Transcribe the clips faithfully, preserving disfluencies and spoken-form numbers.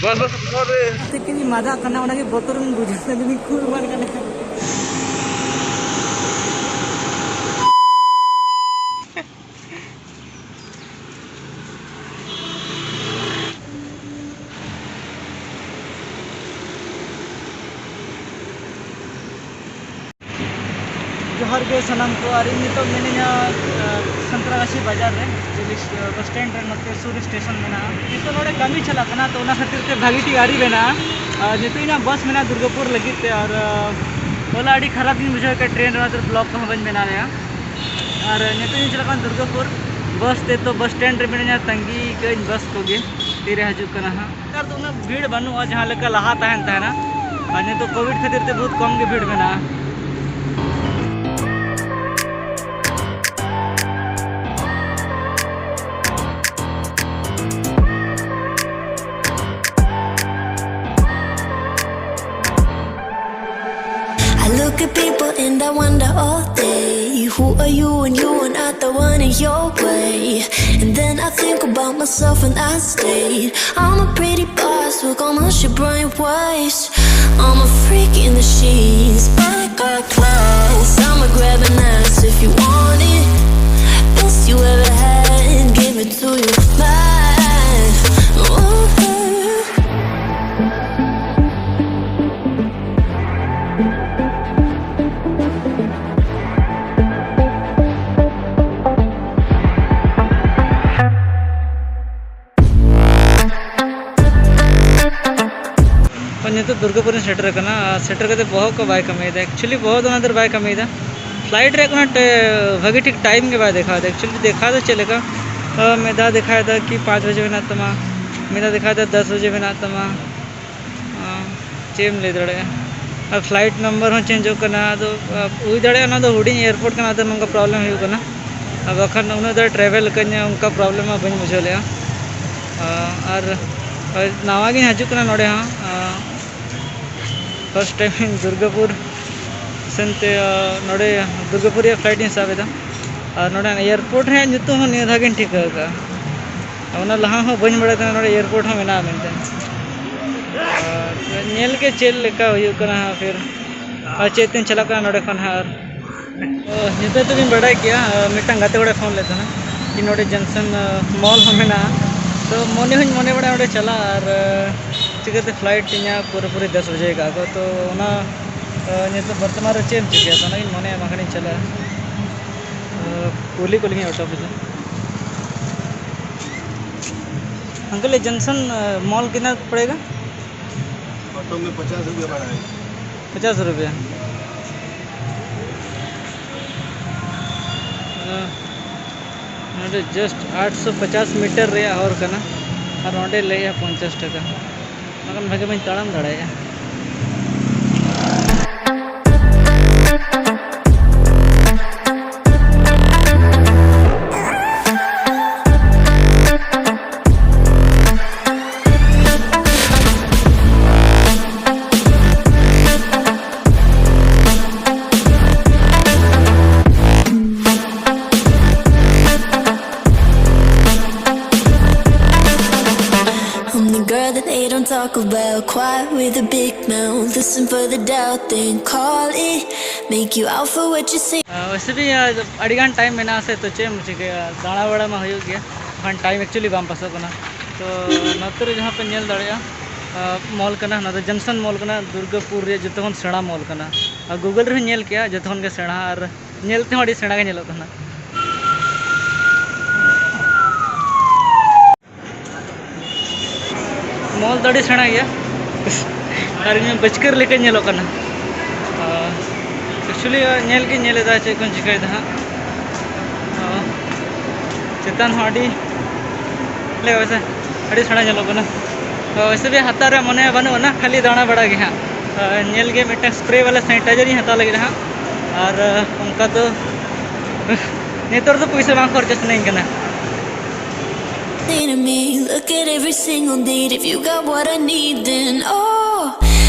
ᱵᱟᱥ, ᱵᱟᱥ, ᱵᱟᱥ ᱨᱮ᱾ ᱛᱤᱠᱤᱱ ᱢᱟᱫᱟᱜ ᱠᱟᱱᱟ, ᱚᱱᱟᱜᱮ ᱵᱚᱛᱚᱨ ᱤᱧ ᱵᱩᱡᱷᱟᱹᱣ ᱫᱟ, ᱡᱩᱫᱤ ᱠᱷᱩᱜ ᱮᱢᱟᱱ ᱠᱟᱱᱟ᱾ ᱡᱚᱦᱟᱨ ᱜᱮ ᱥᱟᱱᱟᱢ ᱠᱚ, ᱟᱨ ᱤᱧ ᱱᱤᱛᱚᱜ ᱢᱤᱱᱟᱹᱧᱟ, ᱟᱸ, ᱥᱟᱱᱛᱨᱟᱜᱟᱪᱷᱤ ᱵᱟᱡᱟᱨ ᱨᱮ, ᱡᱮ ᱵᱟᱥ ᱥᱴᱮᱱᱰ ᱨᱮ ᱱᱚᱛᱮ ᱥᱩᱨ ᱨᱮ ᱥᱴᱮᱥᱚᱱ ᱢᱮᱱᱟᱜᱼᱟ᱾ ᱱᱤᱛᱚᱜ ᱱᱚᱰᱮ ᱠᱟᱹᱢᱤ ᱪᱟᱞᱟᱜ ᱠᱟᱱᱟ, ᱛᱚ ᱚᱱᱟ ᱠᱷᱟᱹᱛᱤᱨ ᱛᱮ ᱵᱷᱟᱹᱜᱤ ᱴᱷᱤᱠ ᱟᱹᱣᱨᱤ ᱵᱮᱱᱟᱜᱼᱟ᱾ ᱟᱨ ᱱᱤᱛᱚᱜ ᱤᱧᱟᱹᱜ ᱵᱟᱥ ᱢᱮᱱᱟᱜᱼᱟ ᱫᱩᱨᱜᱟᱯᱩᱨ ᱞᱟᱹᱜᱤᱫ ᱛᱮ, ᱟᱨ, ᱟᱸ, ᱦᱚᱞᱟ ᱟᱹᱰᱤ ᱠᱷᱟᱨᱟᱯ ᱤᱧ ᱵᱩᱡᱷᱟᱹᱣ ᱠᱮᱫᱟ ᱴᱨᱮᱱ ᱨᱮ, ᱚᱱᱟᱛᱮ ᱵᱞᱚᱜ ᱠᱚᱦᱚᱸ ᱵᱟᱹᱧ ᱵᱮᱱᱟᱣ ᱞᱮᱜᱼᱟ᱾ ᱟᱨ ᱱᱤᱛᱚᱜ ᱤᱧ ᱪᱟᱞᱟᱜ ᱠᱟᱱᱟ ᱫᱩᱨᱜᱟᱯᱩᱨ ᱵᱟᱥ ᱛᱮ, ᱛᱚ ᱵᱟᱥ ᱥᱴᱮᱱᱰ ᱨᱮ ᱢᱤᱱᱟᱹᱧᱟ, ᱛᱟᱺᱜᱤ ᱠᱟᱹᱧ ᱵᱟᱥ ᱠᱚᱜᱮ ᱛᱤᱨᱮ ᱦᱤᱡᱩᱜ ᱠᱟᱱᱟ ᱦᱟᱸᱜ᱾ ᱱᱮᱛᱟᱨ ᱫᱚ ᱩᱱᱟᱹᱜ ᱵᱷᱤᱲ ᱵᱟᱹᱱᱩᱜᱼᱟ ᱡᱟᱦᱟᱸ ᱞᱮᱠᱟ ᱞᱟᱦᱟ ᱛᱟᱦᱮᱱ ᱛᱟᱦᱮᱱᱟ, ᱟᱨ ᱱᱤᱛᱚᱜ ᱠᱳᱵᱷᱤᱰ ᱠᱷᱟᱹᱛᱤᱨ ᱛᱮ ᱵᱚᱦᱩᱛ ᱠᱚᱢ ᱜᱮ ᱵᱷᱤᱲ ᱢᱮᱱᱟᱜᱼᱟ᱾ I look at people and I wonder all day, who are you when you are not the one in your way? And then I think about myself and I stayed. I'm a pretty boss, look almost your brain waves. I'm a freak in the sheets, but I got class. I'ma grab an ass if you want it. Best you ever had, give it to you. Bye. Ooh. ᱱᱤᱛᱚᱜ ᱫᱩᱨᱜᱟᱯᱩᱨᱤᱧ ᱥᱮᱴᱮᱨ ᱟᱠᱟᱱᱟ᱾ ᱟᱨ ᱥᱮᱴᱮᱨ ᱠᱟᱛᱮ ᱵᱚᱦᱚᱜ ᱠᱚ ᱵᱟᱭ ᱠᱟᱹᱢᱤᱭᱮᱫᱟ᱾ ᱮᱠᱪᱩᱭᱮᱞᱤ ᱵᱚᱦᱚᱜ ᱫᱚ ᱚᱱᱟ ᱫᱚ ᱵᱟᱭ ᱠᱟᱹᱢᱤᱭᱮᱫᱟ᱾ ᱯᱷᱞᱟᱭᱤᱴ ᱨᱮᱭᱟᱜ ᱠᱳᱱᱳ ᱴᱮ-, ᱵᱷᱟᱹᱜᱤ ᱴᱷᱤᱠ ᱴᱟᱭᱤᱢ ᱜᱮ ᱵᱟᱭ ᱫᱮᱠᱷᱟᱣᱮᱫᱟ᱾ ᱮᱠᱪᱩᱭᱮᱞᱤ ᱫᱮᱠᱷᱟᱣ ᱫᱚ ᱪᱮᱫ ᱞᱮᱠᱟ, ᱟᱸ, ᱢᱤᱫ ᱫᱷᱟᱣ ᱫᱮᱠᱷᱟᱣᱮᱫᱟ ᱠᱤ ᱯᱟᱸᱪ ᱵᱟᱡᱮ ᱢᱮᱱᱟᱜ ᱛᱟᱢᱟ, ᱢᱤᱫ ᱫᱷᱟᱣ ᱫᱮᱠᱷᱟᱣᱮᱫᱟ ᱫᱚᱥ ᱵᱟᱡᱮ ᱢᱮᱱᱟᱜ ᱛᱟᱢᱟ᱾ ᱟᱸ, ᱪᱮᱫ ᱮᱢ ᱞᱟᱹᱭ ᱫᱟᱲᱮᱭᱟᱜᱼᱟ? ᱟᱨ ᱯᱷᱞᱟᱭᱤᱴ ᱱᱟᱢᱵᱟᱨ ᱦᱚᱸ ᱪᱮᱧᱡᱚᱜ ᱠᱟᱱᱟ᱾ ᱟᱫᱚ, ᱟᱸ, ᱦᱩᱭ ᱫᱟᱲᱮᱭᱟᱜᱼᱟ ᱚᱱᱟ ᱫᱚ ᱦᱩᱰᱤᱧ ᱮᱭᱟᱨᱯᱳᱨᱴ ᱠᱟᱱᱟ, ᱟᱫᱚ ᱱᱚᱝᱠᱟ ᱯᱨᱚᱵᱞᱮᱢ ᱦᱩᱭᱩᱜ ᱠᱟᱱᱟ᱾ ᱟᱨ ᱵᱟᱠᱷᱟᱱ ᱩᱱᱟᱹᱜ ᱫᱷᱟᱣ ᱴᱨᱟᱵᱷᱮᱞ ᱟᱠᱟᱫᱟᱹᱧ, ᱚᱱᱠᱟ ᱯᱨᱚᱵᱞᱮᱢ ᱢᱟ ᱵᱟᱹᱧ ᱵᱩᱡᱷᱟᱹᱣ ᱞᱮᱫᱼᱟ᱾ ᱟᱸ, ᱟᱨ, ᱟᱨ ᱱᱟᱣᱟ ᱜᱤᱧ ᱦᱤᱡᱩᱜ ᱠᱟᱱᱟ ᱱᱚᱰᱮ ᱦᱚᱸ᱾ ᱟᱸ, ᱯᱷᱟᱥᱴ ᱴᱟᱭᱤᱢ ᱫᱩᱨᱜᱟᱯᱩᱨ ᱥᱮᱱᱛᱮ, ᱟᱸ, ᱱᱚᱰᱮ ᱫᱩᱨᱜᱟᱯᱩᱨ ᱨᱮᱭᱟᱜ ᱯᱷᱞᱟᱭᱤᱴ ᱤᱧ ᱥᱟᱵ ᱮᱫᱟ᱾ ᱟᱨ ᱱᱚᱰᱮ ᱮᱭᱟᱨᱯᱳᱨᱴ ᱨᱮᱭᱟᱜ ᱧᱩᱛᱩᱢ ᱦᱚᱸ ᱱᱤᱭᱟᱹ ᱫᱷᱟᱣ ᱜᱤᱧ ᱴᱷᱤᱠᱟᱹ ᱟᱠᱟᱫᱼᱟ᱾ ᱚᱱᱟ ᱞᱟᱦᱟ ᱦᱚᱸ ᱵᱟᱹᱧ ᱵᱟᱲᱟᱭ ᱛᱟᱦᱮᱱᱟ ᱱᱚᱰᱮ ᱮᱭᱟᱨᱯᱳᱨᱴ ᱦᱚᱸ ᱢᱮᱱᱟᱜᱼᱟ ᱢᱮᱱᱛᱮ᱾ ᱟᱨ ᱧᱮᱞ ᱜᱮ ᱪᱮᱫ ᱞᱮᱠᱟ ᱦᱩᱭᱩᱜ ᱠᱟᱱᱟ ᱦᱟᱸᱜ, ᱯᱷᱤᱨ ᱟᱨ ᱪᱮᱫ ᱛᱤᱧ ᱪᱟᱞᱟᱜ ᱠᱟᱱᱟ ᱱᱚᱰᱮ ᱠᱷᱚᱱ ᱦᱟᱸᱜ᱾ ᱟᱨ ᱛᱚ, ᱱᱤᱛᱚᱜ ᱫᱚᱵᱤᱱ ᱵᱟᱰᱟᱭ ᱠᱮᱜᱼᱟ, ᱟᱨ ᱢᱤᱫᱴᱟᱝ ᱜᱟᱛᱮ ᱠᱚᱲᱟᱭ ᱯᱷᱳᱱ ᱞᱮᱫ ᱛᱟᱦᱮᱱᱟ ᱠᱤ ᱱᱚᱰᱮ ᱡᱚᱱᱥᱚᱱ, ᱟᱨ, ᱢᱚᱞ ᱦᱚᱸ ᱢᱮᱱᱟᱜᱼᱟ᱾ ᱛᱚ, ᱢᱚᱱᱮ ᱦᱚᱸᱧ ᱢᱚᱱᱮ ᱵᱟᱲᱟᱭᱟ ᱚᱸᱰᱮ ᱪᱟᱞᱟᱜ, ᱟᱨ, ᱟᱨ, ᱪᱤᱠᱟᱹᱛᱮ ᱯᱷᱞᱟᱭᱤᱴ ᱛᱤᱧᱟᱹ ᱯᱩᱨᱟᱹᱯᱩᱨᱤ ᱫᱚᱥ ᱵᱟᱡᱮ ᱠᱟᱜᱼᱟ ᱠᱚ᱾ ᱛᱚ, ᱚᱱᱟ, ᱟᱨ, ᱱᱤᱛᱚᱜ ᱵᱚᱨᱛᱚᱢᱟᱱ ᱨᱮ ᱪᱮᱫ ᱮᱢ ᱪᱤᱠᱟᱹᱭᱟ? ᱛᱚ, ᱚᱱᱟᱜᱤᱧ ᱢᱚᱱᱮᱭᱟ ᱵᱟᱝᱠᱷᱟᱱᱤᱧ ᱪᱟᱞᱟᱜᱼᱟ᱾ ᱟᱨ, ᱠᱩᱞᱤ ᱠᱚ ᱞᱮᱜᱤᱧ ᱚᱴᱳ ᱨᱮᱫᱚ᱾ अंकल, ये जंक्शन, अ, मॉल कितना पड़ेगा? ऑटो में पचास रुपये भाड़ा है। पचास रुपये। ᱱᱚᱰᱮ ᱡᱟᱥᱴ ᱟᱴᱥᱚ ᱯᱚᱪᱟᱥ ᱢᱤᱴᱟᱨ ᱨᱮᱭᱟᱜ ᱦᱚᱨ ᱠᱟᱱᱟ, ᱟᱨ ᱚᱸᱰᱮ ᱞᱟᱹᱭᱮᱜᱼᱟ ᱯᱚᱧᱪᱟᱥ ᱴᱟᱠᱟ᱾ ᱵᱟᱠᱷᱟᱱ ᱵᱷᱟᱜᱮ ᱵᱟᱹᱧ ᱛᱟᱲᱟᱢ ᱫᱟᱲᱮᱭᱟᱜᱼᱟ᱾ I'm the girl that they don't talk about. Quiet with a big mouth. Listen for the doubt, then call it. Make you out for what you say. ᱟ, ᱣᱮᱥᱮ ᱵᱷᱤ, ᱟ, ᱟᱹᱰᱤᱜᱟᱱ ᱴᱟᱭᱤᱢ ᱢᱮᱱᱟᱜᱼᱟ ᱥᱮ, ᱛᱚ ᱪᱮᱫ ᱮᱢ ᱪᱤᱠᱟᱹᱭᱟ, ᱫᱟᱬᱟ ᱵᱟᱲᱟ ᱢᱟ ᱦᱩᱭᱩᱜ ᱜᱮᱭᱟ, ᱵᱟᱠᱷᱟᱱ ᱴᱟᱭᱤᱢ ᱮᱠᱪᱩᱭᱮᱞᱤ ᱵᱟᱝ ᱯᱟᱥᱚᱜ ᱠᱟᱱᱟ᱾ ᱛᱚ ᱱᱚᱛᱮ ᱨᱮ ᱡᱟᱦᱟᱸ ᱯᱮ ᱧᱮᱞ ᱫᱟᱲᱮᱭᱟᱜᱼᱟ, ᱟ, ᱢᱚᱞ ᱠᱟᱱᱟ, ᱱᱚᱣᱟ ᱫᱚ ᱡᱚᱱᱥᱚᱱ ᱢᱚᱞ ᱠᱟᱱᱟ, ᱫᱩᱨᱜᱟᱯᱩᱨ ᱨᱮᱭᱟᱜ ᱡᱚᱛᱚ ᱠᱷᱚᱱ ᱥᱮᱬᱟ ᱢᱚᱞ ᱠᱟᱱᱟ᱾ ᱟᱨ ᱜᱩᱜᱚᱞ ᱨᱮᱦᱚᱸ ᱧᱮᱞ ᱠᱮᱜᱼᱟ, ᱡᱚᱛᱚ ᱠᱷᱚᱱ ᱜᱮ ᱥᱮᱬᱟ, ᱟᱨ ᱧᱮᱞ ᱛᱮᱦᱚᱸ ᱟᱹᱰᱤ ᱥᱮᱬᱟ ᱜᱮ ᱧᱮᱞᱚᱜ ᱠᱟᱱᱟ᱾ ᱢᱚᱞ ᱫᱚ ᱟᱹᱰᱤ ᱥᱮᱬᱟ ᱜᱮᱭᱟ ᱟᱨ ᱤᱧ ᱯᱟᱹᱪᱠᱟᱹᱨ ᱞᱮᱠᱟᱧ ᱧᱮᱞᱚᱜ ᱠᱟᱱᱟ᱾ ᱮᱠᱪᱩᱭᱮᱞᱤ ᱧᱮᱞ ᱜᱤᱧ ᱧᱮᱞ ᱮᱫᱟ ᱪᱮᱫ ᱠᱚᱧ ᱪᱤᱠᱟᱹᱭᱮᱫᱟ ᱦᱟᱸᱜ᱾ ᱪᱮᱛᱟᱱ ᱦᱚᱸ ᱟᱹᱰᱤ ᱞᱟᱹᱭ ᱢᱮᱥᱮ, ᱟᱹᱰᱤ ᱥᱮᱬᱟ ᱧᱮᱞᱚᱜ ᱠᱟᱱᱟ᱾ ᱛᱚ ᱚᱭᱥᱮ ᱵᱷᱤ ᱦᱟᱛᱟᱣ ᱨᱮᱭᱟᱜ ᱢᱚᱱᱮ ᱵᱟᱹᱱᱩᱜ ᱟᱱᱟ, ᱠᱷᱟᱹᱞᱤ ᱫᱟᱬᱟ ᱵᱟᱲᱟ ᱜᱮ ᱦᱟᱸᱜ᱾ ᱛᱚ ᱧᱮᱞ ᱜᱮ ᱢᱤᱫᱴᱟᱝ ᱥᱯᱨᱮ ᱵᱟᱞᱟ ᱥᱮᱱᱤᱴᱟᱭᱡᱟᱨ ᱤᱧ ᱦᱟᱛᱟᱣ ᱞᱟᱹᱜᱤᱫ ᱦᱟᱸᱜ, ᱟᱨ ᱚᱱᱠᱟ ᱫᱚ ᱱᱤᱛᱚᱜ ᱫᱚ ᱯᱩᱭᱥᱟᱹ ᱵᱟᱝ ᱠᱷᱚᱨᱪᱟ ᱥᱟᱱᱟᱧ ᱠᱟᱱᱟ᱾ Say to me, look at every single need. If you got what I need, then oh,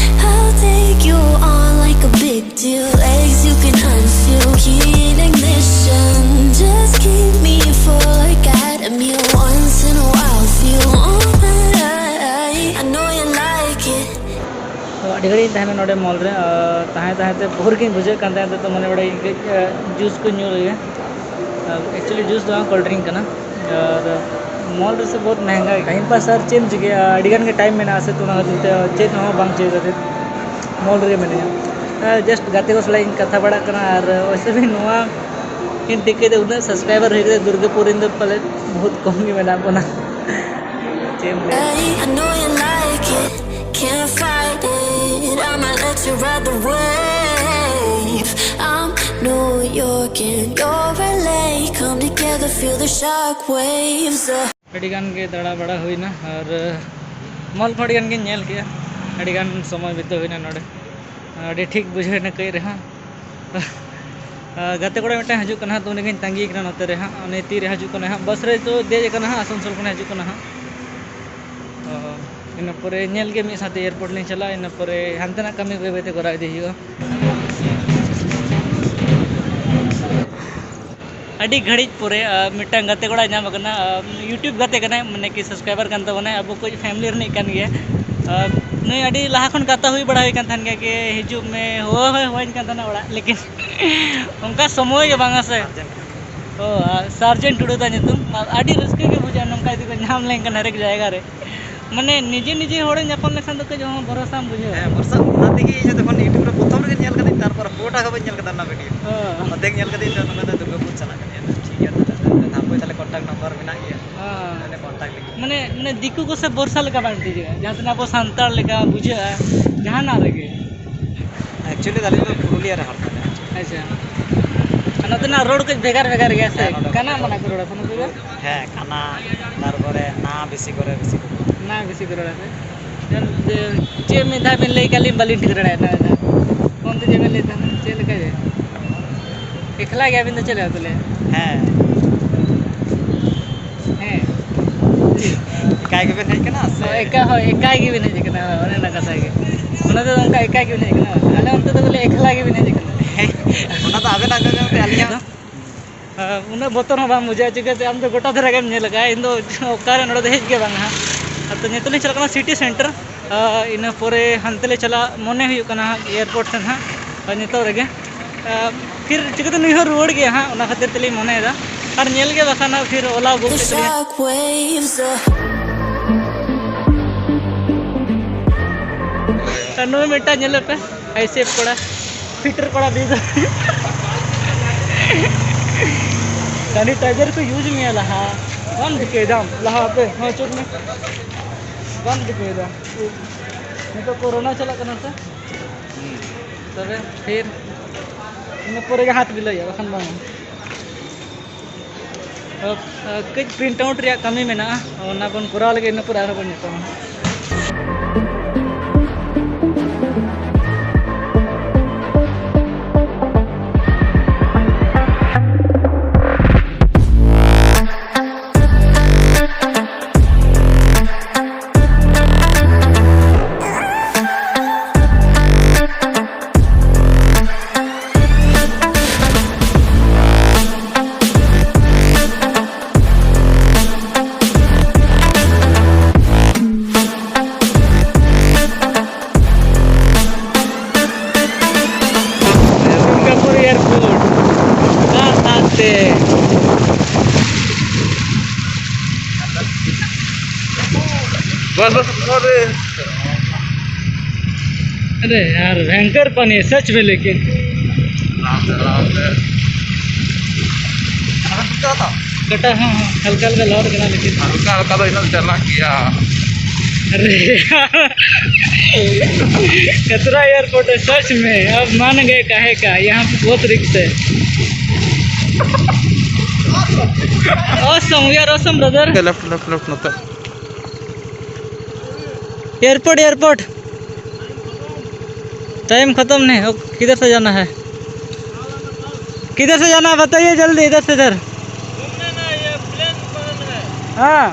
I'll take you on like a big deal. Legs you can unseal, key in ignition. Just keep me full like I had a meal once in a while. ᱟᱹᱰᱤ ᱜᱷᱟᱹᱲᱤᱡ ᱤᱧ ᱛᱟᱦᱮᱱᱟ ᱱᱚᱰᱮ ᱢᱚᱞ ᱨᱮ᱾ ᱟᱨ ᱛᱟᱦᱮᱸ ᱛᱟᱦᱮᱸ ᱛᱮ ᱵᱳᱨ ᱜᱤᱧ ᱵᱩᱡᱷᱟᱹᱣᱮᱫ ᱠᱟᱱ ᱛᱟᱦᱮᱸ᱾ ᱛᱚ ᱢᱚᱱᱮ ᱵᱟᱲᱟᱭ ᱠᱟᱹᱡ ᱡᱩᱥ ᱠᱚ ᱧᱩ ᱞᱮᱜᱮ᱾ ᱮᱠᱪᱩᱭᱮᱞᱤ ᱡᱩᱥ ᱫᱚ ᱵᱟᱝ, ᱠᱳᱞᱰ ᱰᱨᱤᱝᱠ ᱠᱟᱱᱟ᱾ ᱟᱨ ᱢᱚᱞ ᱨᱮᱥᱮ ᱵᱚᱦᱩᱛ ᱢᱮᱦᱮᱝᱜᱟ ᱴᱟᱭᱤᱢ ᱯᱟᱥ᱾ ᱟᱨ ᱪᱮᱫ ᱮᱢ ᱪᱤᱠᱟᱹᱭᱟ, ᱟᱹᱰᱤ ᱜᱟᱱ ᱜᱮ ᱴᱟᱭᱤᱢ ᱢᱮᱱᱟᱜᱼᱟ ᱥᱮ, ᱛᱚ ᱚᱱᱟ ᱠᱷᱟᱹᱛᱤᱨ ᱛᱮ ᱪᱮᱫ ᱦᱚᱸ ᱵᱟᱝ ᱪᱤᱠᱟᱹ ᱠᱟᱛᱮ ᱢᱚᱞ ᱨᱮᱜᱮ ᱢᱤᱱᱟᱹᱧᱟ᱾ ᱡᱟᱥᱴ ᱜᱟᱛᱮ ᱠᱚ ᱥᱟᱞᱟᱜ ᱤᱧ ᱠᱟᱛᱷᱟ ᱵᱟᱲᱟᱜ ᱠᱟᱱᱟ᱾ ᱟᱨ ᱚᱭᱥᱮ ᱵᱷᱤ ᱱᱚᱣᱟ ᱤᱧ ᱴᱷᱤᱠᱟᱹᱭ ᱫᱟ ᱩᱱᱟᱹᱜ ᱥᱟᱵᱥᱠᱨᱟᱭᱵᱟᱨ ᱦᱩᱭ ᱠᱟᱛᱮ ᱫᱩᱨᱜᱟᱹᱯᱩᱨ ᱨᱮᱱ ᱫᱚ ᱯᱟᱞᱮ ᱵᱚᱦᱩᱛ ᱠᱚᱢ ᱜᱮ ᱢᱮᱱᱟᱜ ᱵᱚᱱᱟ᱾ ᱪᱮᱫ ᱮᱢ ᱞᱟᱹᱭᱟ? I know you like it, can't fight it. I might let you ride the wave. I'm New York and you're L A. Come together, feel the shock waves. ᱟᱹᱰᱤ ᱜᱟᱱ ᱜᱮ ᱫᱟᱬᱟ ᱵᱟᱲᱟ ᱦᱩᱭᱱᱟ ᱟᱨ ᱢᱚᱞ ᱠᱚ ᱟᱹᱰᱤ ᱜᱟᱱ ᱜᱤᱧ ᱧᱮᱞ ᱠᱮᱜᱼᱟ᱾ ᱟᱹᱰᱤ ᱜᱟᱱ ᱥᱚᱢᱚᱭ ᱵᱤᱛᱟᱹᱣ ᱦᱩᱭᱱᱟ ᱱᱚᱰᱮ᱾ ᱟᱹᱰᱤ ᱴᱷᱤᱠ ᱵᱩᱡᱷᱟᱹᱣ ᱮᱱᱟ ᱠᱟᱹᱡ ᱨᱮᱦᱚᱸ᱾ ᱜᱟᱛᱮ ᱠᱚᱲᱟ ᱢᱤᱫᱴᱟᱝ ᱦᱤᱡᱩᱜ ᱠᱟᱱᱟ ᱦᱟᱸᱜ, ᱛᱚ ᱩᱱᱤ ᱜᱤᱧ ᱛᱟᱺᱜᱤ ᱠᱟᱱᱟ ᱱᱚᱛᱮ ᱨᱮ ᱦᱟᱸᱜ᱾ ᱩᱱᱤ ᱛᱤᱨᱮ ᱦᱤᱡᱩᱜ ᱠᱟᱱᱟ ᱦᱟᱸᱜ, ᱵᱟᱥ ᱨᱮ ᱛᱚ ᱫᱮᱡ ᱟᱠᱟᱱᱟ ᱦᱟᱸᱜ, ᱟᱥᱟᱱᱥᱳᱞ ᱠᱷᱚᱱᱮ ᱦᱤᱡᱩᱜ ᱠᱟᱱᱟ ᱦᱟᱸᱜ᱾ ᱚ, ᱤᱱᱟᱹ ᱯᱚᱨᱮ ᱧᱮᱞ ᱜᱮ ᱢᱤᱫ ᱥᱟᱶᱛᱮ ᱮᱭᱟᱨᱯᱳᱨᱴ ᱞᱤᱧ ᱪᱟᱞᱟᱜᱼᱟ᱾ ᱤᱱᱟᱹ ᱯᱚᱨᱮ ᱦᱟᱱᱛᱮᱱᱟᱜ ᱠᱟᱹᱢᱤ ᱵᱟᱹᱭ ᱵᱟᱹᱭᱛᱮ ᱠᱚᱨᱟᱣ ᱤᱫᱤ ᱦᱩᱭᱩᱜᱼᱟ᱾ ᱟᱹᱰᱤ ᱜᱷᱟᱹᱲᱤᱡ ᱯᱚᱨᱮ, ᱟ, ᱢᱤᱫᱴᱟᱝ ᱜᱟᱛᱮ ᱠᱚᱲᱟᱭ ᱧᱟᱢ ᱟᱠᱟᱱᱟ᱾ ᱟ, YouTube ᱜᱟᱛᱮ ᱠᱟᱱᱟᱭ, ᱢᱟᱱᱮ ᱠᱤ ᱥᱟᱵᱥᱠᱨᱟᱭᱵᱟᱨ ᱠᱟᱱ ᱛᱟᱵᱚᱱᱟᱭ, ᱟᱵᱚ ᱠᱚ ᱯᱷᱮᱢᱤᱞᱤ ᱨᱤᱱᱤᱡ ᱠᱟᱱ ᱜᱮᱭᱟ᱾ ᱟ, ᱱᱩᱭ ᱟᱹᱰᱤ ᱞᱟᱦᱟ ᱠᱷᱚᱱ ᱠᱟᱛᱷᱟ ᱦᱩᱭ ᱵᱟᱲᱟ ᱦᱩᱭ ᱠᱟᱱ ᱛᱟᱦᱮᱱ ᱜᱮᱭᱟ ᱠᱤ ᱦᱤᱡᱩᱜ ᱢᱮ, ᱦᱳᱭ ᱦᱳᱭ ᱦᱳᱭᱟᱹᱧ ᱠᱟᱱ ᱛᱟᱦᱮᱱᱟ ᱚᱲᱟᱜ, ᱞᱮᱠᱤᱱ ᱚᱱᱠᱟ ᱥᱚᱢᱚᱭ ᱜᱮ ᱵᱟᱝᱟ ᱥᱮ᱾ ᱚ, ᱟᱨ ᱥᱟᱨᱡᱮᱱ ᱴᱩᱰᱩ ᱛᱟᱭ ᱧᱩᱛᱩᱢ᱾ ᱟᱨ ᱟᱹᱰᱤ ᱨᱟᱹᱥᱠᱟᱹ ᱜᱮ ᱵᱩᱡᱷᱟᱹᱜᱼᱟ ᱱᱚᱝᱠᱟ ᱡᱩᱫᱤ ᱠᱚ ᱧᱟᱢ ᱞᱮᱱᱠᱷᱟᱱ ᱦᱟᱨᱮᱠ ᱡᱟᱭᱜᱟ ᱨᱮ᱾ ᱢᱟᱱᱮ ᱱᱤᱡᱮ ᱱᱤᱡᱮ ᱦᱚᱲᱮ ᱧᱟᱯᱟᱢ ᱞᱮᱠᱷᱟᱱ ᱫᱚ ᱠᱟᱹᱡ ᱦᱚᱸ ᱵᱷᱚᱨᱥᱟᱢ ᱵᱩᱡᱷᱟᱹᱣᱟ᱾ ᱦᱮᱸ, ᱵᱷᱚᱨᱥᱟ ᱚᱱᱟ ᱛᱮᱜᱮ ᱤᱧ ᱦᱚᱸ ᱡᱚᱠᱷᱚᱱ YouTube ᱨᱮ ᱯᱨᱚᱛᱷᱚᱢ ᱨᱮᱜᱮ ᱧᱮᱞ ᱠᱟᱫᱟᱹᱧ, ᱛᱟᱨᱯᱚᱨ ᱯᱩᱨᱟᱹᱴᱟ ᱜᱮ ᱵᱟᱹᱧ ᱧᱮᱞ ᱠᱟᱫᱟ ᱚᱱᱟ ᱵᱷᱤᱰᱤᱭᱳ᱾ ᱚ᱾ ᱚᱨᱫᱷᱮᱠ ᱧᱮᱞ ᱠᱟᱫᱟᱹᱧ, ᱛᱚ ᱱᱚᱝᱠᱟ ᱫᱚ ᱫᱩᱨᱜᱟᱹᱯᱩᱨ ᱪᱟᱞᱟᱜ ᱠᱟᱱᱟ᱾ ᱴᱷᱤᱠ ᱜᱮᱭᱟ, ᱛᱟᱦᱞᱮ ᱦᱟᱯᱳᱭ, ᱛᱟᱦᱞᱮ ᱠᱚᱱᱴᱟᱠᱴ ᱱᱟᱢᱵᱟᱨ ᱢᱮᱱᱟᱜ ᱜᱮᱭᱟ᱾ ᱦᱮᱸ᱾ ᱛᱟᱦᱞᱮ ᱠᱚᱱᱴᱟᱠᱴ ᱞᱮᱠᱷᱟᱱ᱾ ᱢᱟᱱᱮ, ᱢᱟᱱᱮ ᱫᱤᱠᱩ ᱠᱚ ᱥᱮ ᱵᱷᱚᱨᱥᱟ ᱞᱮᱠᱟ ᱵᱟᱝ ᱴᱷᱤᱠᱟᱹᱜᱼᱟ, ᱡᱟᱦᱟᱸ ᱛᱤᱱᱟᱹᱜ ᱟᱵᱚ ᱥᱟᱱᱛᱟᱲ ᱞᱮᱠᱟ ᱵᱩᱡᱷᱟᱹᱜᱼᱟ ᱡᱟᱦᱟᱱᱟᱜ ᱨᱮᱜᱮ᱾ Actually ᱫᱚ ᱟᱹᱞᱤᱧ ᱫᱚ ᱯᱩᱨᱩᱞᱤᱭᱟᱹ ᱨᱮ ᱦᱚᱲ ᱠᱟᱱᱟ᱾ ᱟᱪᱪᱷᱟ᱾ ᱟᱨ ᱱᱚᱛᱮᱱᱟᱜ ᱨᱚᱲ ᱠᱟᱹᱡ ᱵᱷᱮᱜᱟᱨ ᱵᱷᱮᱜᱟᱨ ᱜᱮᱭᱟ ᱥᱮ? ᱦᱮᱸ, ᱱᱚᱰᱮ ᱠᱟᱱᱟ ᱠᱷᱚᱱ ᱢᱟᱱᱟ ᱠᱚ ᱨᱚᱲᱟ ᱠᱚᱱᱚ ᱵᱷᱮᱜᱟᱨ? ᱦᱮᱸ, ᱠᱟᱱᱟ, ᱛᱟᱨᱯᱚᱨᱮ ᱱᱟ ᱵᱮᱥᱤ ᱠᱚᱨᱮ, ᱵᱮᱥᱤ ᱠᱚ᱾ ᱱᱟ ᱵᱮᱥᱤ ᱠᱚ ᱨᱚᱲᱟ ᱥᱮ? ᱡᱮ, ᱪᱮᱫ ᱢᱤᱫ ᱫᱷᱟᱣ ᱵᱤᱱ ᱞᱟᱹᱭ ᱠᱟᱜ ᱞᱤᱧ ᱵᱟᱹᱞᱤᱧ ᱴᱷᱤᱠᱟᱹ ᱫᱟᱲᱮᱭᱟᱜ ᱠᱟᱱᱟ᱾ ᱯᱷᱳᱱ ᱛᱮ ᱪᱮᱫ ᱵᱤᱱ ᱞᱟᱹᱭ ᱛᱟᱦᱮᱱᱟ? ᱪᱮᱫ ᱞᱮᱠᱟ ᱡᱮ? ᱮᱠᱞᱟ ᱜᱮᱭᱟᱵᱤᱱ ᱫᱚ ᱪᱮᱫ ᱞᱮᱠᱟ ᱠᱚ ᱞᱟᱹᱭᱟ? ᱦᱮᱸ᱾ ᱦᱮᱸ᱾ ᱮᱠᱟᱭ ᱜᱮᱵᱮᱱ ᱦᱮᱡ ᱠᱟᱱᱟ ᱥᱮ? ᱦᱳᱭ, ᱮᱠᱟ-, ᱦᱳᱭ, ᱮᱠᱟᱭ ᱜᱮᱵᱤᱱ ᱦᱮᱡ ᱠᱟᱱᱟ, ᱦᱳᱭ, ᱚᱱᱮ ᱚᱱᱟ ᱠᱟᱛᱷᱟ ᱜᱮ᱾ ᱚᱱᱟ ᱫᱚ ᱚᱱᱠᱟ ᱮᱠᱟᱭ ᱜᱮᱵᱤᱱ ᱦᱮᱡ ᱠᱟᱱᱟ᱾ ᱟᱞᱮ ᱚᱱᱛᱮ ᱫᱚ ᱵᱚᱞᱮ ᱮᱠᱞᱟ ᱜᱮᱵᱤᱱ ᱦᱮᱡ ᱠᱟᱱᱟ᱾ ᱦᱮᱸ, ᱚᱱᱟ ᱫᱚ ᱟᱵᱮᱱ ᱟᱸᱡᱚᱢ ᱧᱟᱢ ᱛᱮ ᱟᱹᱞᱤᱧᱟᱜ ᱦᱚᱸ᱾ ᱟᱨ ᱩᱱᱟᱹᱜ ᱵᱚᱛᱚᱨ ᱦᱚᱸ ᱵᱟᱝ ᱵᱩᱡᱷᱟᱹᱜᱼᱟ, ᱪᱤᱠᱟᱹᱛᱮ ᱟᱢ ᱫᱚ ᱜᱚᱴᱟ ᱫᱷᱟᱨᱟ ᱜᱮᱢ ᱧᱮᱞ ᱟᱠᱟᱫᱼᱟ, ᱤᱧ ᱫᱚ ᱚᱠᱟᱨᱮ ᱱᱚᱰᱮ ᱫᱚ ᱦᱮᱡ ᱜᱮ ᱵᱟᱝ ᱦᱟᱸᱜ᱾ ᱟᱫᱚ ᱱᱤᱛᱚᱜ ᱞᱤᱧ ᱪᱟᱞᱟᱜ ᱠᱟᱱᱟ ᱥᱤᱴᱤ ᱥᱮᱱᱴᱟᱨ᱾ ᱟᱨ ᱤᱱᱟᱹ ᱯᱚᱨᱮ ᱦᱟᱱᱛᱮ ᱞᱮ ᱪᱟᱞᱟᱜ ᱢᱚᱱᱮ ᱦᱩᱭᱩᱜ ᱠᱟᱱᱟ ᱦᱟᱸᱜ, ᱮᱭᱟᱨᱯᱳᱨᱴ ᱥᱮᱫ ᱦᱟᱸᱜ, ᱟᱨ ᱱᱤᱛᱚᱜ ᱨᱮᱜᱮ᱾ ᱟᱨ ᱯᱷᱤᱨ ᱪᱤᱠᱟᱹᱛᱮ ᱱᱩᱭ ᱦᱚᱸ ᱨᱩᱣᱟᱹᱲ ᱜᱮᱭᱟ ᱦᱟᱸᱜ, ᱚᱱᱟ ᱠᱷᱟᱹᱛᱤᱨ ᱛᱮᱞᱤᱧ ᱢᱚᱱᱮᱭᱮᱫᱟ᱾ ᱟᱨ ᱧᱮᱞ ᱜᱮ ᱵᱟᱠᱷᱟᱱ ᱦᱟᱸᱜ ᱯᱷᱤᱨ ᱳᱞᱟ ᱵᱩᱠ ᱠᱮᱫ ᱛᱮᱞᱤᱧ ᱦᱟᱸᱜ᱾ ᱟᱨ ᱱᱩᱭ ᱢᱤᱫᱴᱟᱝ ᱧᱮᱞᱮ ᱯᱮ, ᱟᱭᱥᱮᱯ ᱠᱚᱲᱟ, ᱯᱷᱤᱴᱟᱨ ᱠᱚᱲᱟ ᱵᱤᱫ᱾ ᱥᱮᱱᱤᱴᱟᱭᱡᱟᱨ ᱠᱚ ᱤᱭᱩᱡᱽ ᱢᱮᱭᱟ ᱞᱟᱦᱟ, ᱵᱟᱢ ᱴᱷᱤᱠᱟᱹᱭᱮᱫᱟᱢ ᱞᱟᱦᱟ ᱟᱯᱮ ᱦᱚᱸ ᱪᱩᱯ ᱢᱮ, ᱵᱟᱢ ᱴᱷᱤᱠᱟᱹᱭᱮᱫᱟ᱾ ᱱᱤᱛᱚᱜ ᱠᱳᱨᱳᱱᱟ ᱪᱟᱞᱟᱜ ᱠᱟᱱᱟ ᱥᱮ? ᱛᱚᱵᱮ ᱯᱷᱤᱨ ᱤᱱᱟᱹ ᱯᱚᱨᱮ ᱜᱮ ᱦᱟᱛ ᱵᱤᱞᱟᱹᱭᱟ, ᱵᱟᱠᱷᱟᱱ ᱵᱟᱝ᱾ ᱛᱚ, ᱠᱟᱹᱡ ᱯᱨᱤᱱᱴ ᱟᱣᱩᱴ ᱨᱮᱭᱟᱜ ᱠᱟᱹᱢᱤ ᱢᱮᱱᱟᱜᱼᱟ, ᱚᱱᱟ ᱵᱚᱱ ᱠᱚᱨᱟᱣ ᱞᱮᱜᱮ, ᱤᱱᱟᱹ ᱯᱚᱨᱮ ᱟᱨᱦᱚᱸ ᱵᱚᱱ ᱧᱟᱯᱟᱢᱟ᱾ सिंगापुर एयरपोर्ट का साथ से। बस, बस, अरे। अरे यार, भयंकर पानी है सच में, लेकिन। आराम से, आराम से। कटा, हाँ, हाँ, हल्का हल्का लौट गया, लेकिन हल्का हल्का तो इधर चला गया। अरे यार, खतरा एयरपोर्ट है सच में। अब मान गए काहे का, यहाँ पे बहुत रिस्क है। Awesome, we are awesome, brother. Left, left, left नोता। Airport, airport. टाइम खत्म नहीं हो, किधर से जाना है? किधर से जाना है बताइए जल्दी, इधर से इधर। हाँ।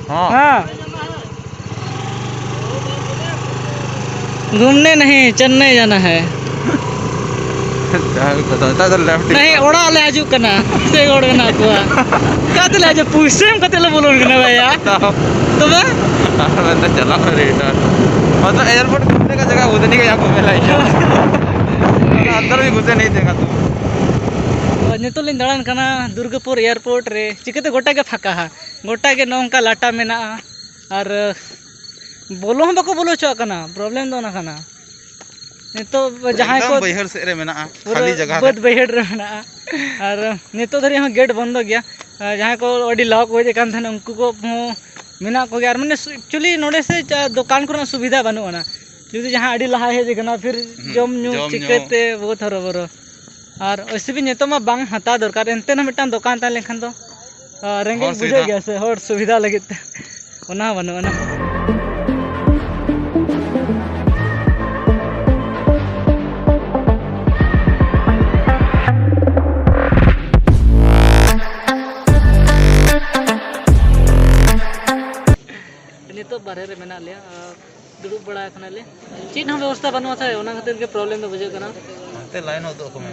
हाँ। हाँ। घूमने नहीं, चेन्नई जाना है। ᱡᱟᱦᱟᱸ ᱠᱚᱫᱚ ᱱᱮᱛᱟᱨ ᱫᱚ ᱞᱮᱯᱷᱴ ᱱᱤᱛᱚᱜ ᱫᱚ ᱞᱮᱯᱷᱴ ᱚᱲᱟᱜ ᱞᱮ ᱦᱤᱡᱩᱜ ᱠᱟᱱᱟ᱾ ᱥᱮ ᱦᱚᱲ ᱢᱮᱱᱟᱜ ᱠᱚᱣᱟ᱾ ᱚᱠᱟ ᱛᱮᱞᱮ ᱦᱤᱡᱩᱜ? ᱯᱩᱭᱥᱟᱹ ᱮᱢ ᱠᱟᱛᱮ ᱞᱮ ᱵᱚᱞᱚᱱ ᱠᱟᱱᱟ ᱵᱷᱟᱭᱟ᱾ ᱛᱚᱵᱮ ᱟᱨ ᱢᱮᱱᱛᱮ ᱪᱟᱞᱟᱜ ᱢᱮ ᱨᱤᱴᱟᱨᱱ᱾ मतलब एयरपोर्ट घूमने का जगह उतनी का यहाँ घूमे लायक है। अंदर भी घुसे नहीं देगा तू। ᱱᱤᱛᱚᱜ ᱞᱤᱧ ᱫᱟᱬᱟᱱ ᱠᱟᱱᱟ ᱫᱩᱨᱜᱟᱯᱩᱨ ᱮᱭᱟᱨᱯᱳᱨᱴ ᱨᱮ᱾ ᱪᱤᱠᱟᱹᱛᱮ ᱜᱚᱴᱟ ᱜᱮ ᱯᱷᱟᱸᱠᱟ ᱦᱟ, ᱜᱚᱴᱟ ᱜᱮ ᱱᱚᱝᱠᱟ ᱞᱟᱴᱟ ᱢᱮᱱᱟᱜᱼᱟ᱾ ᱟᱨ ᱵᱚᱞᱚ ᱦᱚᱸ ᱵᱟᱠᱚ ᱵᱚᱞᱚ ᱦᱚᱪᱚᱣᱟᱜ ᱠᱟᱱᱟ᱾ ᱯᱨᱚᱵᱞᱮᱢ ᱫᱚ ᱚᱱᱟ ᱠᱟᱱᱟ᱾ ᱱᱤᱛᱚᱜ ᱡᱟᱦᱟᱸᱭ ᱠᱚ ᱮᱠᱫᱚᱢ ᱵᱟᱹᱭᱦᱟᱹᱲ ᱥᱮᱫ ᱨᱮ ᱢᱮᱱᱟᱜᱼᱟ, ᱯᱩᱨᱟᱹ ᱠᱷᱟᱹᱞᱤ ᱡᱟᱭᱜᱟ ᱨᱮ᱾ ᱵᱟᱹᱫᱽ ᱵᱟᱹᱭᱦᱟᱹᱲ ᱨᱮ ᱢᱮᱱᱟᱜᱼᱟ᱾ ᱟᱨ ᱱᱤᱛᱚᱜ ᱫᱷᱟᱹᱨᱤᱡ ᱦᱚᱸ ᱜᱮᱴ ᱵᱚᱱᱫᱚ ᱜᱮᱭᱟ᱾ ᱟᱨ ᱡᱟᱦᱟᱸᱭ ᱠᱚ ᱟᱹᱰᱤ ᱞᱟᱦᱟ ᱠᱚ ᱦᱮᱡ ᱟᱠᱟᱱ ᱛᱟᱦᱮᱱᱟ, ᱩᱱᱠᱩ ᱠᱚ ᱦᱚᱸ ᱢᱮᱱᱟᱜ ᱠᱚᱜᱮᱭᱟ᱾ ᱟᱨ ᱢᱟᱱᱮ ᱮᱠᱪᱩᱭᱮᱞᱤ ᱱᱚᱰᱮ ᱥᱮ ᱪᱟ-, ᱫᱚᱠᱟᱱ ᱠᱚᱨᱮᱱᱟᱜ ᱥᱩᱵᱤᱫᱷᱟ ᱵᱟᱹᱱᱩᱜ ᱟᱱᱟ᱾ ᱡᱩᱫᱤ ᱡᱟᱦᱟᱸ ᱟᱹᱰᱤ ᱞᱟᱦᱟ ᱦᱮᱡ ᱟᱠᱟᱱᱟ, ᱯᱷᱤᱨ ᱦᱩᱸ, ᱡᱚᱢ ᱧᱩ ᱡᱚᱢ ᱧᱩ᱾ ᱪᱤᱠᱟᱹᱛᱮ ᱵᱚᱦᱩᱛ ᱦᱚᱨᱚᱵᱚᱨᱚ᱾ ᱟᱨ ᱚᱭᱥᱮ ᱵᱷᱤ ᱱᱤᱛᱚᱜ ᱢᱟ ᱵᱟᱝ ᱦᱟᱛᱟᱣ ᱫᱚᱨᱠᱟᱨ, ᱮᱱᱛᱮ ᱨᱮᱦᱚᱸ ᱢᱤᱫᱴᱟᱝ ᱫᱚᱠᱟᱱ ᱛᱟᱦᱮᱸ ᱞᱮᱱᱠᱷᱟᱱ ᱫᱚ, ᱟ, ᱨᱮᱸᱜᱮᱡ ᱦᱚᱲ ᱵᱩᱡᱷᱟᱹᱜ ᱥᱩᱵᱤᱫᱷᱟ᱾ ᱜᱮᱭᱟ ᱥᱮ, ᱦᱚᱲ ᱥᱩᱵᱤᱫᱷᱟ ᱞᱟᱹᱜᱤᱫ ᱛᱮ᱾ ᱚᱱᱟ ᱦᱚᱸ ᱵᱟᱹᱱᱩᱜ ᱟᱱᱟ᱾ ᱱᱤᱛᱚᱜ ᱵᱟᱨᱦᱮ ᱨᱮ ᱢᱮᱱᱟᱜ ᱞᱮᱭᱟ᱾ ᱟᱨ ᱫᱩᱲᱩᱵ ᱵᱟᱲᱟ ᱟᱠᱟᱱᱟᱞᱮ᱾ ᱪᱮᱫ ᱦᱚᱸ ᱵᱮᱵᱚᱥᱛᱷᱟ ᱵᱟᱹᱱᱩᱜᱼᱟ ᱥᱮ, ᱚᱱᱟ ᱠᱷᱟᱹᱛᱤᱨ ᱜᱮ ᱯᱨᱚᱵᱞᱮᱢ ᱫᱚ ᱵᱩᱡᱷᱟᱹᱜ ᱠᱟᱱᱟ᱾ ᱦᱟᱱᱛᱮ ᱞᱟᱭᱤᱱ ᱩᱫᱩᱜ ᱟᱠᱚ ᱢᱮ᱾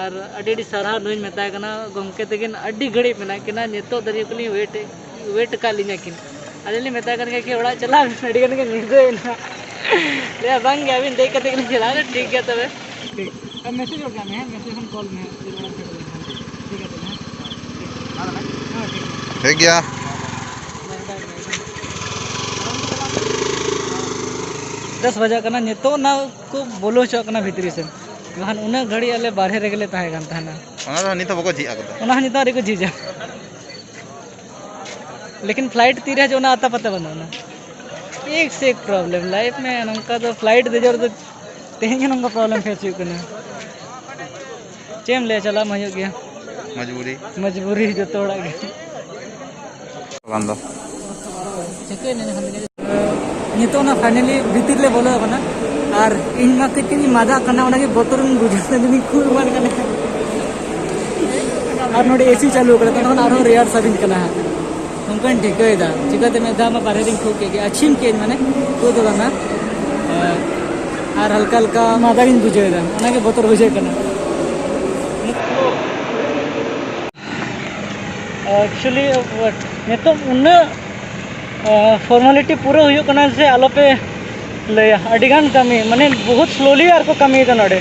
ᱟᱨ ᱟᱹᱰᱤ ᱟᱹᱰᱤ ᱥᱟᱨᱦᱟᱣ ᱱᱩᱭ ᱢᱮᱛᱟᱭ ᱠᱟᱱᱟ, ᱜᱚᱢᱠᱮ ᱛᱟᱹᱠᱤᱱ ᱟᱹᱰᱤ ᱜᱷᱟᱹᱲᱤᱡ ᱢᱮᱱᱟᱜ ᱠᱤᱱᱟ, ᱱᱤᱛᱚᱜ ᱫᱷᱟᱹᱨᱤᱡ ᱠᱷᱚᱱ ᱞᱤᱧ ᱣᱮᱴ, ᱣᱮᱴ ᱟᱠᱟᱫ ᱞᱤᱧᱟ ᱠᱤᱱ᱾ ᱟᱹᱞᱤᱧ ᱞᱤᱧ ᱢᱮᱛᱟᱭ ᱠᱟᱱ ᱜᱮᱭᱟ ᱠᱤ ᱚᱲᱟᱜ ᱪᱟᱞᱟᱜ ᱵᱤᱱ, ᱟᱹᱰᱤ ᱜᱟᱱ ᱜᱮ ᱧᱤᱫᱟᱹᱭᱮᱱᱟ᱾ ᱞᱟᱹᱭᱟ, "ᱵᱟᱝ ᱜᱮ, ᱟᱹᱵᱤᱱ ᱫᱮᱡ ᱠᱟᱛᱮ ᱜᱮᱞᱤᱧ ᱪᱟᱞᱟᱜᱼᱟ᱾" ᱴᱷᱤᱠ ᱜᱮᱭᱟ ᱛᱚᱵᱮ᱾ ᱴᱷᱤᱠ᱾ ᱟᱨ ᱢᱮᱥᱮᱡᱽ ᱜᱚᱫ ᱠᱟᱜ ᱢᱮ, ᱦᱮᱸ? ᱢᱮᱥᱮᱡᱽ ᱠᱷᱟᱱ ᱠᱚᱞ ᱢᱮ, ᱦᱮᱸ? ᱴᱷᱤᱠ ᱟᱪᱷᱮ, ᱦᱮᱸ? ᱴᱷᱤᱠ᱾ ᱴᱷᱤᱠ ᱜᱮᱭᱟ᱾ ᱫᱚᱥ ᱵᱟᱡᱟᱜ ᱠᱟᱱᱟ, ᱱᱤᱛᱚᱜ ᱱᱟ ᱠᱚ ᱵᱚᱞᱚ ᱦᱚᱪᱚᱣᱟᱜ ᱠᱟᱱᱟ ᱵᱷᱤᱛᱨᱤ ᱥᱮᱫ, ᱵᱟᱠᱷᱟᱱ ᱩᱱᱟᱹᱜ ᱜᱷᱟᱹᱲᱤᱡ ᱟᱞᱮ ᱵᱟᱨᱦᱮ ᱨᱮᱜᱮ ᱞᱮ ᱛᱟᱦᱮᱸ ᱠᱟᱱ ᱛᱟᱦᱮᱱᱟ᱾ ᱚᱱᱟ ᱫᱚ ᱱᱤᱛ ᱦᱚᱸ ᱵᱟᱠᱚ ᱡᱷᱤᱡ ᱟᱠᱟᱫᱟ᱾ ᱚᱱᱟ ᱦᱚᱸ ᱱᱤᱛᱚᱜ ᱟᱹᱣᱨᱤ ᱠᱚ ᱡᱷᱤᱡᱟ᱾ ᱞᱮᱠᱤᱱ ᱯᱷᱞᱟᱭᱤᱴ ᱛᱤᱨᱮ ᱦᱤᱡᱩᱜᱼᱟ, ᱚᱱᱟ ᱟᱛᱟ ᱯᱟᱛᱟ ᱵᱟᱹᱱᱩᱜ ᱟᱱᱟ᱾ ᱮᱠ ᱥᱮ ᱮᱠ ᱯᱨᱚᱵᱞᱮᱢ ᱞᱟᱭᱤᱯᱷ ᱢᱮ, ᱱᱚᱝᱠᱟ ᱫᱚ ᱯᱷᱞᱟᱭᱤᱴ ᱫᱮᱡᱚᱜ ᱨᱮᱫᱚ ᱛᱮᱦᱮᱧ ᱦᱚᱸ ᱱᱚᱝᱠᱟ ᱯᱨᱚᱵᱞᱮᱢ ᱯᱷᱮᱥ ᱦᱩᱭᱩᱜ ᱠᱟᱱᱟ᱾ ᱪᱮᱫ ᱮᱢ ᱞᱟᱹᱭᱟ, ᱪᱟᱞᱟᱜ ᱢᱟ ᱦᱩᱭᱩᱜ ᱜᱮᱭᱟ᱾ ᱢᱚᱡᱽᱵᱩᱨᱤ᱾ ᱢᱚᱡᱽᱵᱩᱨᱤ ᱡᱚᱛᱚ ᱦᱚᱲᱟᱜ ᱜᱮ᱾ ᱵᱟᱝ ᱫᱚ᱾ ᱱᱤᱛᱚᱜ ᱚᱱᱟ ᱯᱷᱟᱭᱱᱟᱞᱤ ᱵᱷᱤᱛᱤᱨ ᱞᱮ ᱵᱚᱞᱚ ᱟᱠᱟᱱᱟ᱾ ᱟᱨ ᱤᱧ ᱢᱟ ᱠᱟᱹᱡ ᱠᱟᱹᱡ ᱤᱧ ᱢᱟᱫᱟᱜ ᱠᱟᱱᱟ, ᱚᱱᱟᱜᱮ ᱵᱚᱛᱚᱨ ᱤᱧ ᱵᱩᱡᱷᱟᱹᱣ ᱮᱫᱟ, ᱡᱩᱫᱤᱧ ᱠᱷᱩᱜ ᱮᱢᱟᱱ ᱠᱟᱱᱟ᱾ ᱟᱨ ᱱᱚᱰᱮ ᱮᱥᱤ ᱪᱟᱹᱞᱩ ᱟᱠᱟᱱᱟ, ᱛᱚᱠᱷᱚᱱ ᱟᱨᱦᱚᱸ ᱨᱮᱭᱟᱲ ᱥᱟᱹᱨᱤᱧ ᱠᱟᱱᱟ ᱦᱟᱸᱜ᱾ ᱱᱚᱝᱠᱟᱧ ᱴᱷᱤᱠᱟᱹᱭᱮᱫᱟ, ᱪᱤᱠᱟᱹᱛᱮ ᱢᱤᱫ ᱫᱷᱟᱣ ᱢᱟ ᱵᱟᱨᱦᱮ ᱨᱤᱧ ᱠᱷᱩᱜ ᱠᱮᱫ ᱜᱮ, ᱟᱹᱪᱷᱤᱢ ᱠᱮᱫ ᱟᱹᱧ, ᱢᱟᱱᱮ ᱠᱷᱩᱜ ᱫᱚ ᱵᱟᱝᱟ᱾ ᱟᱨ ᱟᱨ ᱦᱟᱞᱠᱟ ᱦᱟᱞᱠᱟ ᱢᱟᱫᱟ ᱜᱤᱧ ᱵᱩᱡᱷᱟᱹᱣ ᱮᱫᱟ, ᱚᱱᱟᱜᱮ ᱵᱚᱛᱚᱨ ᱵᱩᱡᱷᱟᱹᱜ ᱠᱟᱱᱟ᱾ ᱮᱠᱪᱩᱭᱮᱞᱤ ᱱᱤᱛᱚᱜ ᱩᱱᱟᱹᱜ ᱯᱷᱚᱨᱢᱟᱞᱤᱴᱤ ᱯᱩᱨᱟᱹ ᱦᱩᱭᱩᱜ ᱠᱟᱱᱟ ᱡᱮ ᱟᱞᱚᱯᱮ ᱞᱟᱹᱭᱟ, ᱟᱹᱰᱤᱜᱟᱱ ᱠᱟᱹᱢᱤ, ᱢᱟᱱᱮ, ᱵᱚᱦᱩᱛ ᱥᱞᱳᱞᱤ ᱟᱨ ᱠᱚ ᱠᱟᱹᱢᱤᱭᱮᱫᱟ ᱱᱚᱰᱮ᱾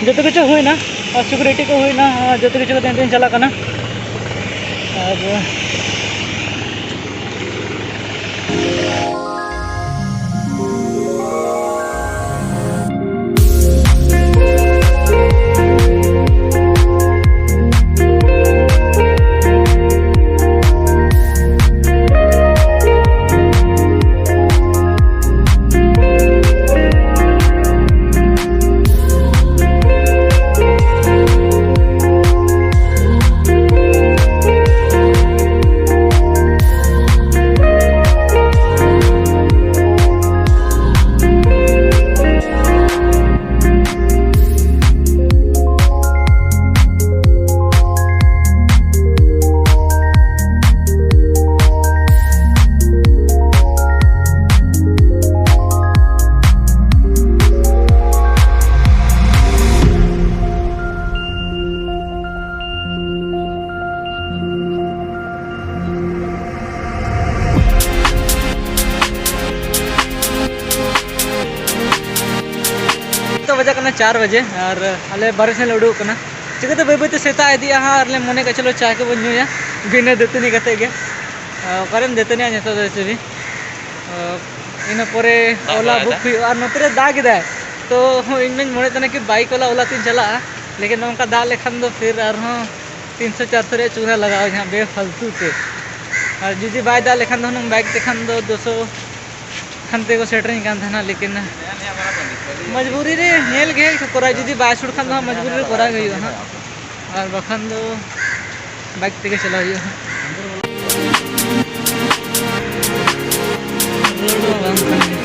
ᱡᱚᱛᱚ ᱠᱤᱪᱷᱩ ᱦᱩᱭᱱᱟ, ᱟᱨ ᱥᱤᱠᱩᱨᱤᱴᱤ ᱠᱚ ᱦᱩᱭᱱᱟ, ᱟᱨ ᱡᱚᱛᱚ ᱠᱤᱪᱷᱩ ᱠᱟᱛᱮ ᱱᱤᱛᱚᱜ ᱤᱧ ᱪᱟᱞᱟᱜ ᱠᱟᱱᱟ᱾ ᱟᱨ ᱱᱤᱛᱚᱜ ᱵᱟᱡᱟᱜ ᱠᱟᱱᱟ ᱪᱟᱨ ᱵᱟᱡᱮ ᱟᱨ ᱟᱞᱮ ᱵᱟᱨᱦᱮ ᱥᱮᱫ ᱞᱮ ᱩᱰᱩᱠ ᱠᱟᱱᱟ᱾ ᱪᱤᱠᱟᱹᱛᱮ ᱵᱟᱹᱭ ᱵᱟᱹᱭᱛᱮ ᱥᱮᱛᱟᱜ ᱤᱫᱤᱜᱼᱟ ᱦᱟᱸᱜ, ᱟᱨ ᱞᱮ ᱢᱚᱱᱮ ᱠᱟᱜ ᱪᱚᱞᱚ ᱪᱟ ᱠᱚᱵᱚᱱ ᱧᱩᱭᱟ ᱵᱤᱱᱟᱹ ᱫᱟᱹᱛᱟᱹᱱᱤ ᱠᱟᱛᱮ ᱜᱮ᱾ ᱟᱨ ᱚᱠᱟᱨᱮᱢ ᱫᱟᱹᱛᱟᱹᱱᱤᱜᱼᱟ ᱱᱤᱛᱚᱜ ᱫᱚ actually? ᱟᱨ ᱤᱱᱟᱹ ᱯᱚᱨᱮ ᱫᱟᱜ ᱚᱞᱟ ᱵᱟᱲᱟᱭ ᱵᱩᱠ ᱫᱟᱭ᱾ ᱦᱩᱭᱩᱜᱼᱟ, ᱟᱨ ᱱᱚᱛᱮ ᱨᱮ ᱫᱟᱜ ᱮᱫᱟᱭ᱾ ᱛᱚ ᱦᱚᱸ, ᱤᱧ ᱢᱟᱧ ᱢᱚᱱᱮᱭᱮᱫ ᱛᱟᱦᱮᱱᱟ ᱠᱤ ᱵᱟᱭᱤᱠ ᱚᱞᱟ ᱚᱞᱟ ᱛᱤᱧ ᱪᱟᱞᱟᱜᱼᱟ, ᱞᱮᱠᱤᱱ ᱱᱚᱝᱠᱟ ᱫᱟᱜ ᱞᱮᱠᱷᱟᱱ ᱫᱚ ᱯᱷᱤᱨ ᱟᱨᱦᱚᱸ ᱛᱤᱱᱥᱚ ᱪᱟᱨᱥᱚ ᱨᱮᱭᱟᱜ ᱪᱩᱱᱟ ᱞᱟᱜᱟᱣ ᱤᱧ ᱦᱟᱸᱜ ᱵᱮᱯᱷᱟᱞᱛᱩ ᱛᱮ᱾ ᱟᱨ ᱡᱩᱫᱤ ᱵᱟᱭ ᱫᱟᱜ ᱞᱮᱠᱷᱟᱱ ᱫᱚ ᱦᱩᱱᱟᱹᱝ ᱵᱟᱭᱤᱠ ᱛᱮᱠᱷᱟᱱ ᱫᱚ ᱫᱩᱥᱚ ᱠᱷᱟᱱ ᱛᱮᱠᱚ ᱥᱮᱴᱮᱨᱤᱧ ᱠᱟᱱ ᱛᱟᱦᱮᱱᱟ, ᱞᱮᱠᱤᱱ ᱢᱚᱡᱽᱵᱩᱨᱤ ᱨᱮ ᱧᱮᱞ ᱜᱮ ᱠᱚᱨᱟᱣ, ᱡᱩᱫᱤ ᱵᱟᱭ ᱥᱩᱴ ᱠᱷᱟᱱ ᱫᱚ ᱦᱟᱸᱜ ᱢᱚᱡᱽᱵᱩᱨᱤ ᱨᱮ ᱠᱚᱨᱟᱣ ᱜᱮ ᱦᱩᱭᱩᱜᱼᱟ ᱦᱟᱸᱜ, ᱟᱨ ᱵᱟᱠᱷᱟᱱ ᱫᱚ ᱵᱟᱭᱤᱠ ᱛᱮᱜᱮ ᱪᱟᱞᱟᱣ ᱦᱩᱭᱩᱜᱼᱟ ᱦᱟᱸᱜ᱾ ᱨᱳᱰ ᱦᱚᱸ ᱵᱟᱝ ᱠᱟᱱᱟ᱾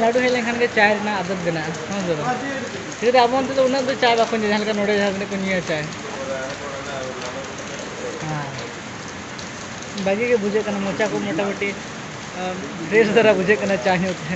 ᱛᱟᱢᱤᱞᱱᱟᱲᱩ ᱦᱮᱡ ᱞᱮᱱᱠᱷᱟᱱ ᱜᱮ ᱪᱟᱭ ᱨᱮᱱᱟᱜ ᱟᱫᱚᱛ ᱵᱮᱱᱟᱜᱼᱟ, ᱦᱮᱸ ᱥᱮ ᱵᱟᱝ? ᱪᱮᱫᱟᱜ ᱟᱵᱚ ᱚᱱᱛᱮ ᱫᱚ ᱩᱱᱟᱹᱜ ᱫᱚ ᱪᱟᱭ ᱵᱟᱠᱚ ᱧᱩᱭᱟ, ᱡᱟᱦᱟᱸ ᱞᱮᱠᱟ ᱱᱚᱰᱮ ᱡᱟᱦᱟᱸ ᱛᱤᱱᱟᱹᱜ ᱠᱚ ᱧᱩᱭᱟ ᱪᱟᱭ᱾ ᱦᱮᱸ, ᱵᱷᱟᱜᱮ ᱜᱮ ᱵᱩᱡᱷᱟᱹᱜ ᱠᱟᱱᱟ, ᱢᱚᱪᱟ ᱠᱚ ᱢᱚᱴᱟᱢᱩᱴᱤ ᱯᱷᱨᱮᱥ ᱫᱷᱟᱨᱟ ᱵᱩᱡᱷᱟᱹᱜ ᱠᱟᱱᱟ ᱪᱟ ᱧᱩ ᱛᱮ᱾